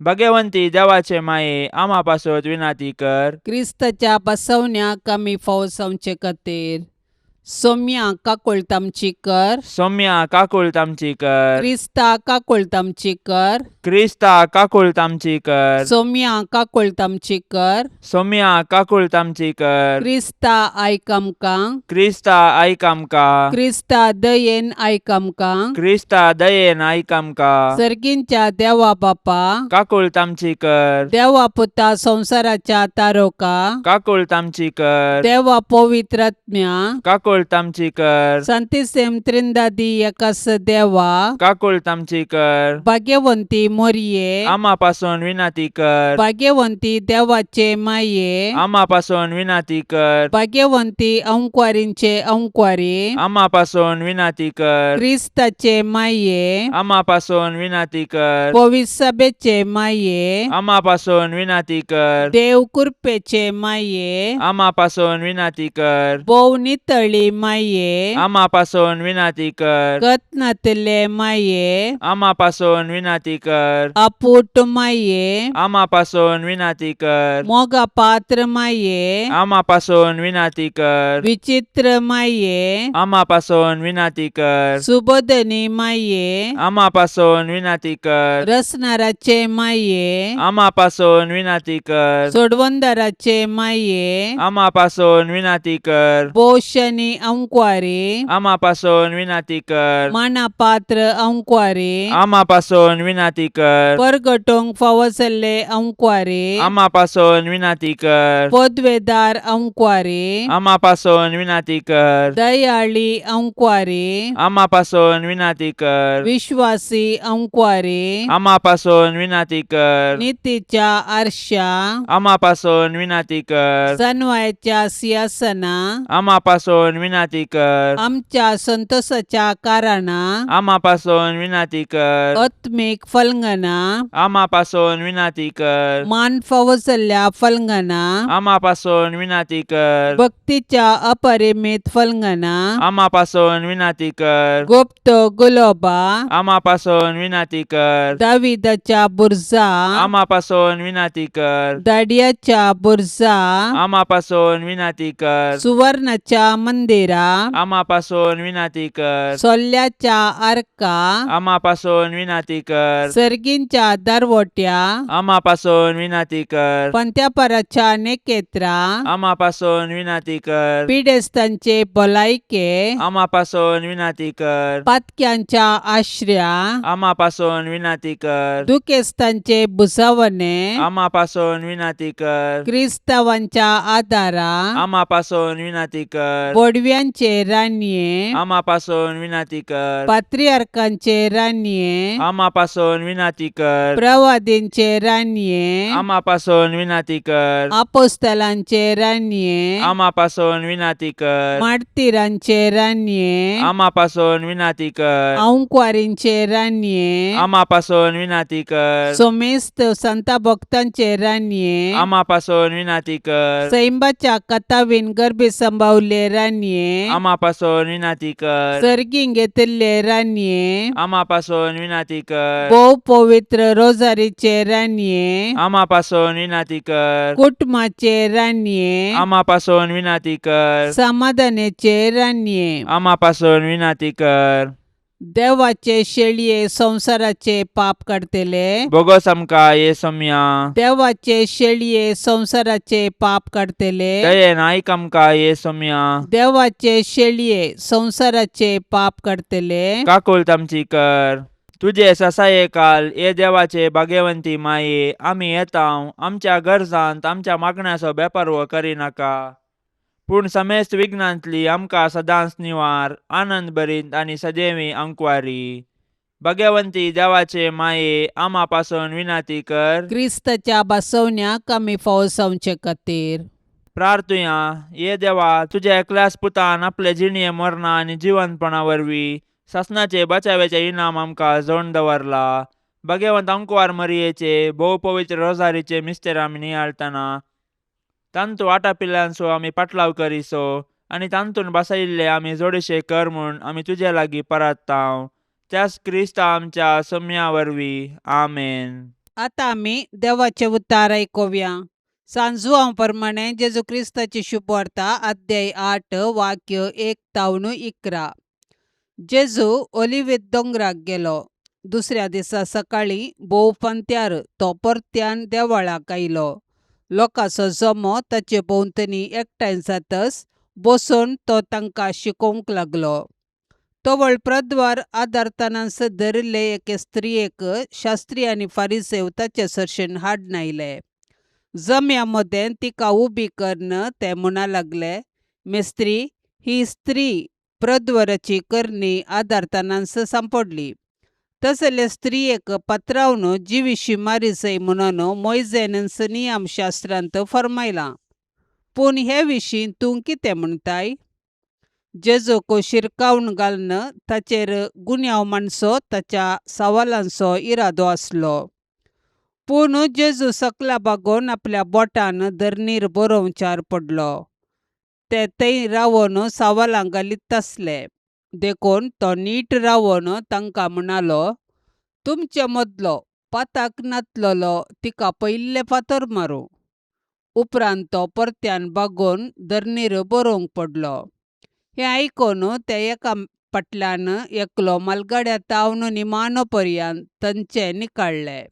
भगवंती देवाचे माये, आमा पासत विनाती कर. क्रिस्ताच्या बसवण्याक आमी फाव जावचे खातीर. सोम्या काकुळट आमची कर. सोम्या काकुळट आमची कर. क्रिस्ता काकुळट आमची कर. क्रिस्ता काकुळट आमची कर. सोम्या काकुळट आमची कर. सोम्या काकुळट आमची कर. क्रिस्ता आयक आमकां. क्रिस्ता आयक आमकां. क्रिस्ता दयेन आयक आमकां. क्रिस्ता दयेन आयक आमकां. सर्गींच्या देवा बापा, काकुळट आमची कर. देवा पुता संवसाराच्या तारोका, काकुळट आमची कर. देवा पवित्रात्म्या, काकुळट आमची कर. संतिसेम त्रिंदादी एकास देवा, काकुळट आमची कर. भाग्यवंती मोरये, आमा पासून विनंती कर. भाग्यवंती देवाचे माये, आमा पासून विनंती कर. भाग्यवंती अंकवारींचे अंकवारी, आमा पासून विनंती कर. क्रिस्ताचे माये, आमा पासून विनंती कर. पविसभेचे माये, आमा पासून विनंती कर. देव कृपेचे माये, आमा पासून विनंती कर. भोव नितळी माये, आमा पासून विनंती कर. गत नातिल्ले माये, आमा पासून विनंती कर. आपूट माये, आमा पासून विनंती कर. मोगा पात्र माये, आमा पासून विनंती कर. विचित्र माये, आमा पासून विनंती कर. सुबोधनी माये, आमा पासून विनंती कर. रसनाराचे माये, आमा पासून विनंती कर. सोडवंदाराचे माये, आमा पासून विनंती कर. पोशनी अंकवारी, आमा पासून विनंती कर. माना पात्र अंकवारी, आमा पासून विनंती कर. परगटोंक फावो जाल्ले अंकवारी, आमा पासून विनंती कर. पदवेदार अंकवारी, आमा पासून विनंती कर. दयाळी अंकवारी, आमा पासून विनंती कर. विश्वासी अंकवारी, आमा पासून विनंती कर. नितीच्या आरशा, आमा पासून विनंती कर. सनवायच्या सिंहासना, आमा पासून विनंती कर. आमच्या संतोषाच्या कारणा, आमा पासून विनंती कर. आत्मीक फलंगना, आमा पासून विनंती कर. मान फावो जाल्ल्या फलंगना, आमा पासून विनंती कर. भक्तीच्या अपरिमित फलंगना, आमा पासून विनंती कर. गुप्त गुलोबा, आमा पासून विनंती कर. दाविदाच्या बुरजा, आमा पासून विनंती कर. दाडियाच्या बुरजा, आमा पासून विनंती कर. सुवर्णाच्या मंदिरा, आमा पासून विनंती कर. सोल्ल्याच्या आर्का, आमा पासून विनंती कर. सर्गींच्या दरवट्या, आमा पासून विनंती कर. पंत्यापराच्या नेकेत्रा, आमा पासून विनंती कर. पिडेस्तांचे भलायके, आमा पासून विनंती कर. पातक्यांच्या आश्र्या, आमा पासून विनंती कर. दुखेस्तांचे भुजावणे, आमा पासून विनंती कर. क्रिस्तावांच्या आदारा, आमा पासून विनंती कर. बोडव्यांचे रानये, आमा पासून विनंती कर. पात्रियार्कांचे रानये, आमा पासून विनंती कर. प्रवादींचे रानये, आमा पासून विनंती कर. आपोस्तलांचे रानये, आमा पासून विनंती कर. मार्तिरांचे रानये, आमा पासून विनंती कर. अंकवारींचे रानये, आमा पासून विनंती कर. सोमेस्त संता भक्तांचे रानये, आमा पासून विनंती कर. सैंबाच्या कथावीन गर्भी संभावले रानये, आमा पासून विनंती कर. सर्गीं घेतिल्ले रानये, आमा पासून विनंती कर. भोव पवित्र रोजारीचे रानये, आमा पासून विनंती कर. कुटुंबाचे रानये, आमा पासून विनंती कर. समाधानाचे रानये, आमा पासून विनंती कर. देवाचे शेळये संवसाराचे पाप काडतले, बोगस आमकां ये सोम्या. देवाचे शेळये संवसाराचे पाप काडतले, दयेन आयक आमकां ये सोम्या. देवाचे शेळये संवसाराचे पाप काडतले, काकुळट आमची कर. तुजे ससाये काल ये देवाचे भाग्यवंती माये, आमी येता आमच्या गरजांत आमच्या मागण्याचो बेपारवो करिनाका, पूण समेस्त विघ्नांतली आमकां सदांच निवार, आनंद भरीत आनी सदैवी अंकवारी. भाग्यवंती देवाचे माये, आमा पासून विनंती कर. क्रिस्ताच्या बसवण्याक आमी फावो जावचे खातीर. प्रार्थुया. ये देवा, तुज्या एकल्याच पुतान आपले जिणये मरणा आनी जिवंतपणा वरवीं सासणाचे बचाव्याचे इनाम आमकां जोडून दवरला. भाग्यवंत अंकवार मरियेचे भोव पवित्र रोजारीचे मिस्तेर आमी नियाळतना तांतू आटापिल्ल्यांचो आमी पाटलाव करिसो आनी तांतून बसयिल्ले आमी जोडशे कर म्हूण आमी तुजे लागीं परत्तांव, त्याच क्रिस्ता आमच्या सम्या वरवीं. आमेन. आतां आमी देवाचें उतार आयकुया. सांजुआंव प्रमाणे जेजू क्रिस्ताची शुभवार्ता अध्याय 8 वाक्य 1 तावन 11. जेजू ओलिव्हित दोंगराक गेलो. दुसऱ्या दिसा सकाळीं भोव पंत्यार तो परत्यान देवळाक आयलो. लोकांचो जमो ताचे भोंवतणी एकठांय जातच बसून तो तांकां शिकोवंक लागलो. तवळ प्रद्वार आदारतनाच धरिल्ले एके स्त्रियेक शास्त्री आनी फारिसेव ताचे सरशेन हाडून आयले. जम्या मदें तिका उबी करून ते म्हणा लागले, मेस्त्री, ही स्त्री प्रद्वराची करणी आदारतनाच सांपडली. तसले स्त्रियेक पत्रावन जिविशी मारी जाय म्हणून मोयजेनस नियमशास्त्रांत फर्मायलां. पूण हे विशीं तूं कितें म्हणटाय? जेजूक शिरकावन घालून ताचेर गुन्यांव मांडचो ताच्या सवालांचो इरादो आसलो. पूण जेजू सकला बागोवन आपल्या बोटान धरणीर बरोवचार पडलो. ते थंय रावन सवालां घालीत आसले. देखून तो नीट रावन तांकां म्हणालो, तुमचे मदलो पाताक नातलेलो तिका पयले फातर मारूं. उपरांत तो परत्यान बागोवन धरणीर बरोवंक पडलो. हें आयकून ते एका फाटल्यान एकलो मालगाड्या तावन निमाणो पर्यंत थंयचे निकाळ्ळे.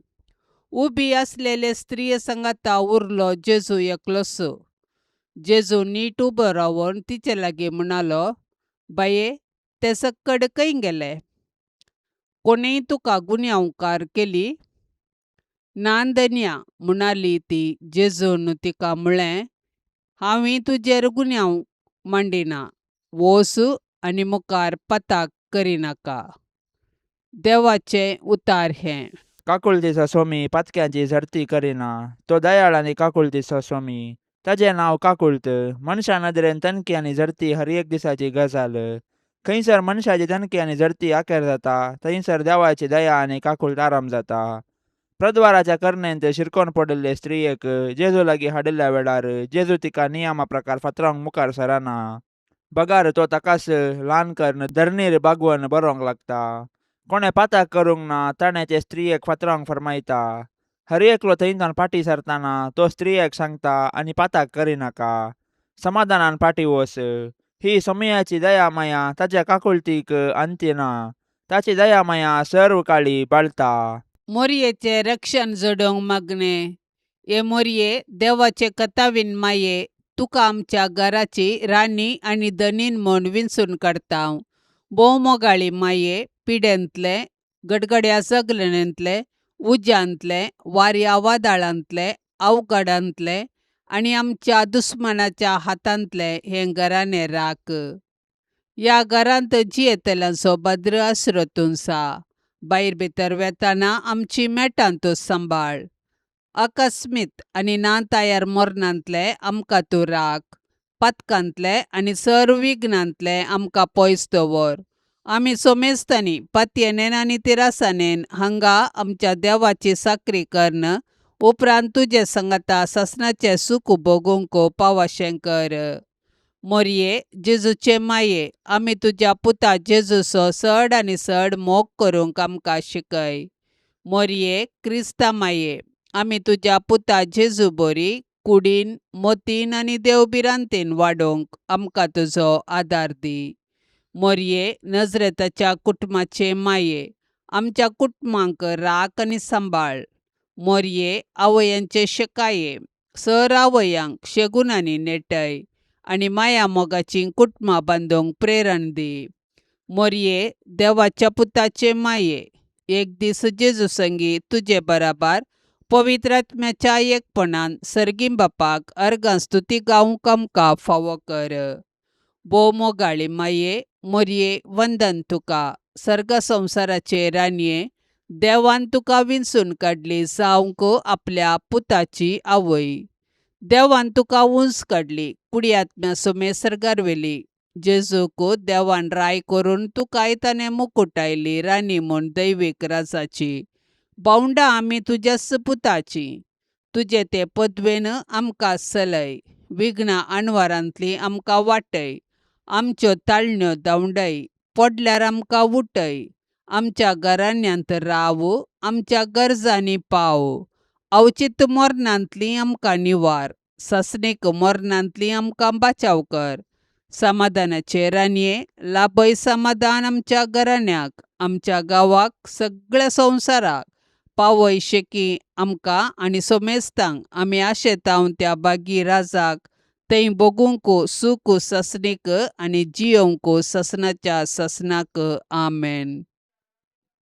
उबी आसलेले स्त्रिये सांगाता उरलो जेजू एकलोच. जेजू नीट उबो रावन तिचे लागीं म्हणालो, बाये, ते सक्कड खंय गेले? कोणेय तुका गुन्यांवकार केली? ना धनया, म्हणाली ती. जेजून तिका म्हळें, हांवूय तुजेर गुन्यांव मांडिना. वोस आनी मुखार पताक करिनाका. देवाचें उतार हें. काकुळतीचो स्वामी पातक्यांची झडती करिना. तो दयाळ आनी काकुळतीचो स्वामी. ताजें नांव काकुळत. मनशा नदरेन तनकी आनी झडती हर एक दिसाची गजाल. खंयसर मनशाची तनकी आनी झडती अखेर जाता थंयसर देवाची दया आनी काकुळत आराम जाता. प्रद्वाराच्या करणेंत शिरकोन पडिल्ले स्त्रियेक जेजू लागीं हाडिल्ल्या वेळार जेजू तिका नियमा प्रकार फातरांक मुखार सरना. बगार तो ताकाच ल्हान करून धरणीर बागवोन बरोवंक लागता. कोणें पाताक करूंक ना ताणें ते स्त्रियेक फातरांक फर्मायता. हर एकलो थंयच्यान फाटीं सरतना तो स्त्रियेक सांगता आनी पाताक करिनाका, समाधानान फाटीं वच. ही सोमयाची दया माया ताच्या काकुळतीक अंत्य ना. ताची दया माया सर्व काळी बाळता. मोरयेचें रक्षण जोडोवंक मागणें. हे मोरये, देवाचे कथावीन माये, तुका आमच्या घराची राणी आनी धनीन म्हूण विंचून काडटा. भोव मोगाळी माये, पिडेंतले, गडगड्या सगळेंतले, उज्यांतले, वाऱ्या वादळांतले, अवघडांतले आनी आमच्या दुस्मानाच्या हातांतले हें घराणें राख. ह्या घरांत जियेतल्यांचो भद्र आसरो तुमसा. भायर भितर वेताना आमची मेटां तूं सांबाळ. अकस्मीत आनी ना तयार मरणांतले आमकां तूं राख. पातकांतले आनी सर्व विघ्नांतले आमकां पयस दवर. आमी सोमेस्तांनी पातयेनेन आनी तिरासानेन हांगा आमच्या देवाची साकरी करून उपरांत तुजे सांगाता सासणाचें सूख भोगूंक पावाशें कर. मोरये, जेजूचे माये, आमी तुज्या पुता जेजूचो चड आनी चड मोग करूंक आमकां शिकय. मोरये, क्रिस्ता माये, आमी तुज्या पुता जेजू बोरी कुडीन, मोतीन आनी देवभिरांतीन वाडोवंक आमकां तुजो आदार दी. मोरये, नजरेताच्या कुटुंबाचे माये, आमच्या कुटुंबांक राख आनी सांबाळ. मोरये, आवयांचे शेकाये, सर आवयांक शेगुणांनी नेटय आनी माया मोगाचीं कुटुंबां बांदूंक प्रेरण दी. मोरये, देवाच्या पुताचे माये, एक दीस जेजू संगी तुजे बराबर पवित्र आत्म्याच्या एकपणान सर्गीं बापाक अर्गां स्तुती गावंक आमकां फावो कर. भोव मोगाळी माये, मोरये, वंदन तुका. सर्ग संवसाराचे राणये, देवान तुका विंचून काडली जावंक आपल्या पुताची आवय. देवान तुका उंच काडली, कुडी आत्म्या सुमे सर्गार व्हेली. जेजूक देवान राय करून तुकाय ताणें मुकुटायली राणी म्हूण दैवीक राजाची. भावंडां आमी तुज्याच पुताची. तुजे ते पदवेन आमकां चलय. विघ्नां अणवारांतली आमकां वाटय. आमच्यो ताळण्यो धांवडय. पडल्यार आमकां उठय. आमच्या घराण्यांत राव. आमच्या गरजांनी पाव. अवचीत मरणांतली आमकां निवार, सासणीक मरणांतली आमकां बाचाव कर. समाधानाचे रानये, लाभय समाधान आमच्या घराण्याक, आमच्या गांवाक, सगळ्या संवसाराक. पावय शेकी आमकां आनी सोमेस्तांक आमी आशेतांव त्या बागी राजाक थंय भोगूंक सूख सासणीक आनी जियोवंक सासणाच्या सासणाक. आमेन.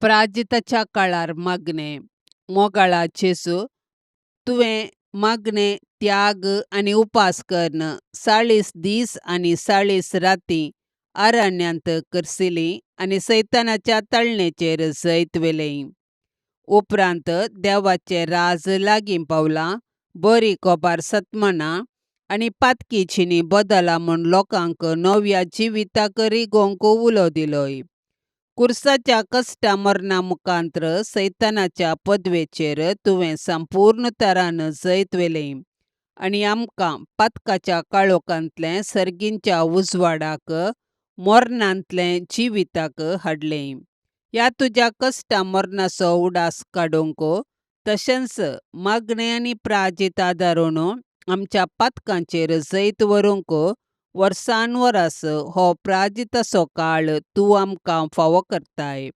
प्राजिताच्या काळार मागणें. मोगाळा जेजू, तुवें मागणें, त्याग आनी उपास करून 40 दीस आनी 40 राती अरण्यांत करसिली आनी सैतानाच्या तळणेचेर जैत व्हेलें. उपरांत देवाचें राज लागीं पावलां, बरी खबर सतमना आनी पातकी चिनी बदला म्हूण लोकांक नव्या जिविताक रिगोवंक उलो दिलोय. कुर्साच्या कश्टा मरणा मुखांत्र सैतानाच्या पदवेचेर तुवें संपूर्ण तरान जैत व्हेलें आनी आमकां पातकाच्या काळोखांतलें सर्गींच्या उजवाडाक, मरणांतलें जिविताक हाडलें. ह्या तुज्या कश्टा मरणाचो उडास काडूंक तशेंच मागणें आनी प्राजीत आदारून आमच्या पातकांचेर जैत व्हरूंक वर्सान वरास हो प्राजिताचो काळ तूं आमकां फावो करताय.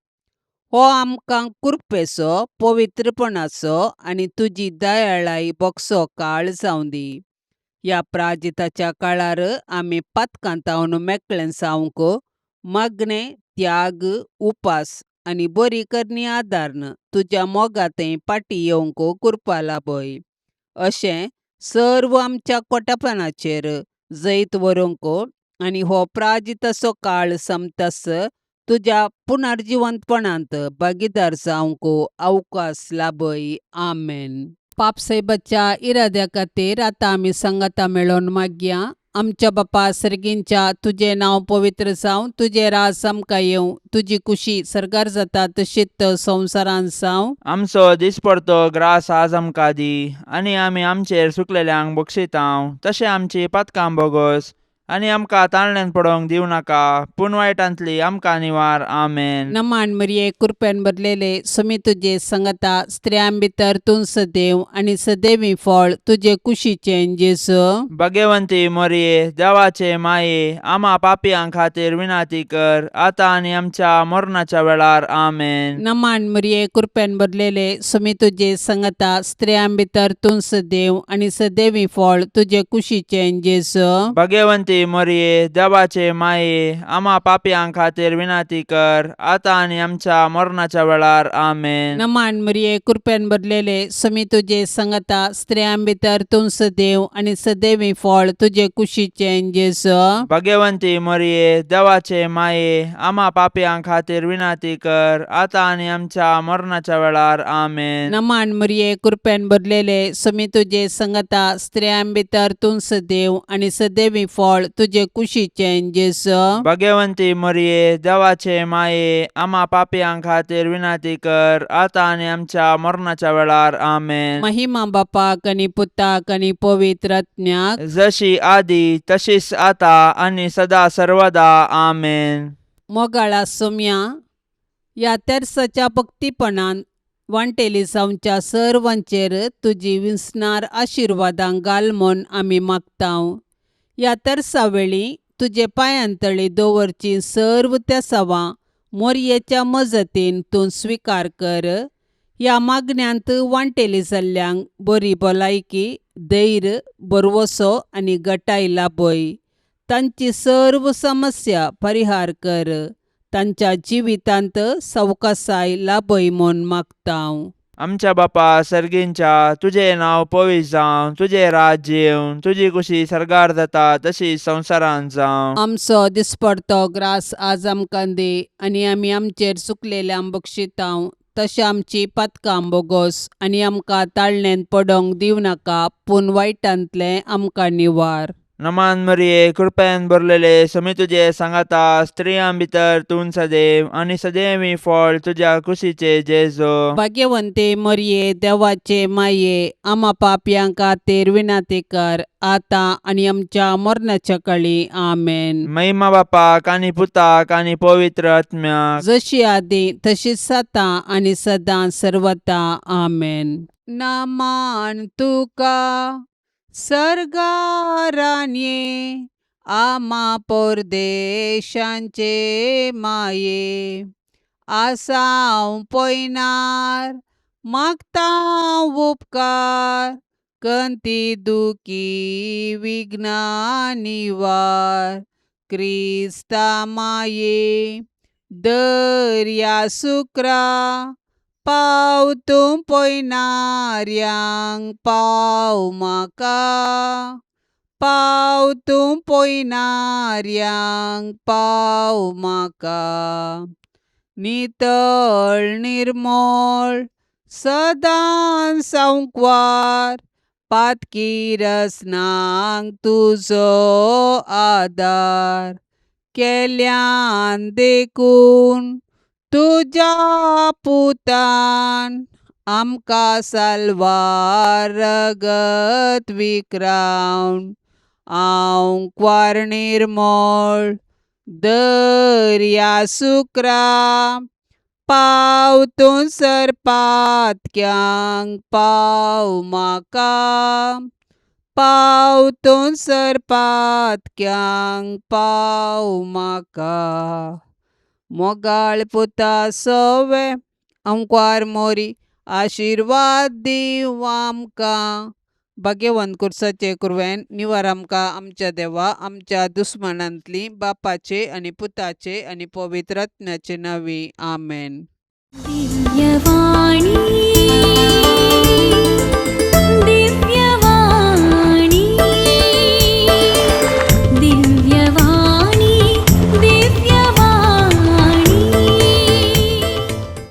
हो आमकां कृपेचो, पवित्रपणाचो आनी तुजी दयाळाय भोगसो काळ जावं दी. ह्या प्राजिताच्या काळार आमी पातकांतावन मेकळे जावंक मागणें, त्याग, उपास आनी बरी करणी आदारून तुज्या मोगांतय फाटीं येवंक कृपा लाभय. अशें सर्व आमच्या कोटापणाचेर जैत व्हरूंक आनी हो प्राजिताचो काळ सोंपतास तुज्या पुनर्जिवंतपणांत भागीदार जावंक अवकाश लाभय. आमेन. पापसायबाच्या इराद्या खातीर आतां आमी सांगाता मेळोवन मागया. आमच्या बापा सर्गींच्या, तुजें नांव पवित्र जावं, तुजें राज आमकां येवं, तुजी कुशी सर्गार जाता तशीच संवसारांत जावं. आमचो दिसपडतो ग्रास आज आमकां दी आनी आमी आमचेर सुकलेल्यांक बक्षितांव तशें आमची पातकां बोगोस आनी आमकां ताळण्यान पडोवंक दिवं नाका पूण वायटांतली आमकां निवार. आमेन. नमान मरिये, कृपेन भरलेले, सुमी तुजे संगता, स्त्रियां भितर तूं सदैव आनी सदैवी फळ तुजे कुशीचें जेजू. भगवंती मोरये, देवाचे माये, आमा पापयां खातीर विनंती कर आतां आनी आमच्या मरणाच्या वेळार. आमेन. नमान मरिये, कृपेन भरलेले, सुमी तुजे संगता, स्त्रियां भितर तूं सदैव आनी सदैवी फळ तुजे कुशीचें जेजू. भगवंती मोरये, देवाचे माये, आमा पापयां खातीर विनंती कर आतां आनी आमच्या मरणाच्या वेळार. आमेन. नमान मरिये, कृपेन भरलेले, सुमी तुजे संगता, स्त्रियां भितर तूं सदैव आनी सदैवी फळ तुजे कुशीचें जेजू. भगवंती मोरये, देवाचे माये, आमा पापयां खातीर विनंती कर आतां आनी आमच्या मरणाच्या वेळार. आमेन. नमान मरिये, कृपेन भरलेले, सुमी तुजे संगता, स्त्रियां भितर तूं सदैव आनी सदैवी फळ तुजे कुशीचें जेजू. भगवंती मोरये, देवाचे माये, आमा पापयां खातीर विनंती कर आतां आनी आमच्या मरणाच्या वेळार. आमेन. महिमा बापाक आनी पुताक आनी पवित्र आत्म्याक, जशी आदी तशीच आता आनी सदा सर्वदा. आमेन. मोगाळा सोम्या, ह्या तेर्साच्या भक्तीपणान वांटेली जावच्या सर्वांचेर तुजी विसणार आशिर्वादां घाल म्हूण आमी मागतांव. ह्या तेर्सा वेळी तुजे पांयांतळी दवरची सर्व तेसावां मोरयेच्या मजतीन तूं स्विकार कर. ह्या मागण्यांत वांटेली जाल्ल्यांक बरी भलायकी, धैर्य, भरवसो आनी गटाय लाभय. तांची सर्व समस्या परिहार कर. तांच्या जिवितांत सवकासाय लाभय म्हूण मागतांव. आमच्या बापा सर्गींच्या, तुजें नांव पवित्र जावं, तुजें राज्य येवं, तुजी कुशी सर्गार जाता तशी संवसारांत जावं. आमचो दिसपडतो ग्रास आज आमकां दी आनी आमी आमचेर चुकलेल्यांक बक्षितांव तशें आमची पातकां बोगोस आनी आमकां ताळणेंत पडोवंक दिवं नाका पूण वायटांतलें आमकां निवार. नमान मरिये, कृपेन भरलेले, समी तुजे सांगाता, स्त्रियां भितर तूं सदैव आनी सदैवी फळ तुज्या कुशीचे जेजो. भाग्यवंते मरिये, देवाचे माये, आमा पापयां खातीर विनंती कर आतां आनी आमच्या मरणाच्या काळी. आमेन. महिमा बापाक आनी पुताक आनी पवित्र आत्म्याक. जशी आदी तशीच आतां आनी सदां सर्वता. आमेन. नमान तुका सर्गारानये, आमा परदेशांचे माये. आसाव पयनार, मागता उपकार, कंती दुखी विघ्ना निवार. क्रिस्ता माये, दर्या सुक्रा, पाव तूं पयनाऱ्यांक, पाव म्हाका. पाव तूं पयनाऱ्यांक, पाव म्हाका. नितळ निर्मळ सदां संकवार, पातकी रसनांक तुजो आदार. केल्यान देखून तुज्या पुतान आमकां साल्वार रगत विक्रावन. आंकवार निर्मळ दर्या सुक्रा, पाव तूं सरपातक्यांक, पाव म्हाका. पाव तूं सरपातक्यांक, पाव म्हाका. मोगाळ पुता सोवे, आंकवार मोरी, आशिर्वाद दीव आमकां. भाग्यवंत कुर्साचे कुरवेन निवार आमकां आमच्या देवा आमच्या दुस्मानांतली, बापाचे आनी पुताचे आनी पवित्र आत्म्याचे नांवी. आमेन. दिव्यवाणी.